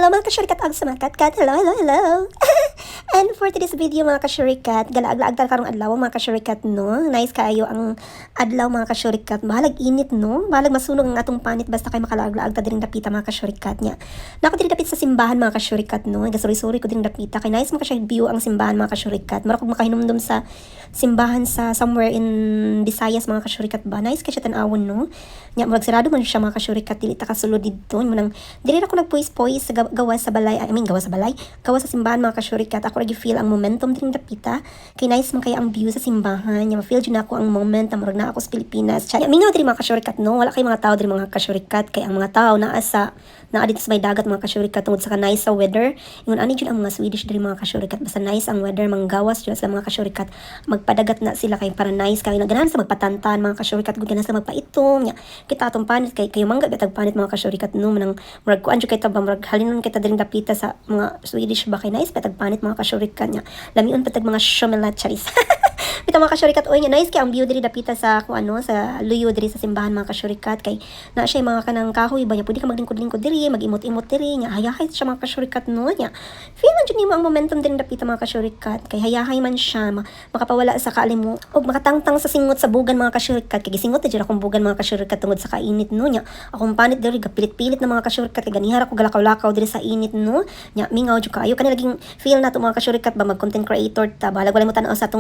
Hello, mga kasyurikat og sa mga katkat. Hello, hello, hello. And for today's video, mga kasyurikat, galaag-laag ta karong adlaw, mga kasyurikat, no. Nice kaayo ang adlaw, mga kasyurikat. Bahalag init, no. Bahalag masunog ang atong panit basta kay makalaag-laag ta diring dapita, mga kasyurikat niya. Nako diri dapit sa simbahan, mga kasyurikat, no. Gasuri-suri ko diring dapita kay nice mga siya view ang simbahan, mga kasyurikat. Mura kog makahinumdum sa simbahan sa somewhere in Visayas, mga kasyurikat ba. Nice kay siya tan-awon, no. Nya murag sarado man siya, mga kasyurikat, dili ta kasulod didto. Mo nang diri ra ko nagpuis-puis sa gawas sa balay, I mean, gawas sa balay, gawas sa simbahan, mga kasyurikat. Ako ra feel ang momentum diring dapita kay nice man kay ang view sa simbahan. Nya ma-feel jud nako ang moment na murag naa ako sa Pilipinas. Nya mingaw diri, mga kasyurikat, no. Wala kay mga tao diri, mga kasyurikat, kay ang mga tao naa dito sa may dagat, mga kasyurikat, tungod sa ka nice sa weather. Ingon ani jud ang mga Swedish diri, mga kasyurikat, basta nice ang weather, manggawas jud sila, mga kasyurikat, magpadagat na sila kay para nice kay ganahan sa magpatantan, mga kasyurikat, gud ganahan sa magpaitom. Nya kita atong panit kay kayo mangga bitag panit, mga kasyurikat, no. Manang murag kuan jud kay ta ba, murag halinon kita diring dapita sa mga Swedish ba kay nice bitag panit, mga kasyurikat. Nya lamion patag mga shumelat, charis. Bitaw, mga kasyurikat, oy, nga nice kay ang view diri dapita sa kung ano sa luyo diri sa simbahan, mga kasyurikat, kay na siya mga kanang kahoy ba nya pwede ka maglingkod-lingkod diri, mag-imot-imot diri. Nya hayahay siya, mga kasyurikat, no. Nya feel man jud nimo ang momentum diri dapita, mga kasyurikat, kay hayahay man siya, makapawala sa kaalimo og makatangtang sa singot sa bugan, mga kasyurikat, kay gisingot na jud akong bugan, mga kasyurikat, tungod sa kainit, no. Nya akong panit diri gapilit-pilit na, mga kasyurikat, kay ganihar ako galakaw-lakaw diri sa init, no. Nya mingaw jud kaayo kani laging feel nato, mga kasyurikat ba, mag content creator ta, bahalag wala mo tan-aw sa atong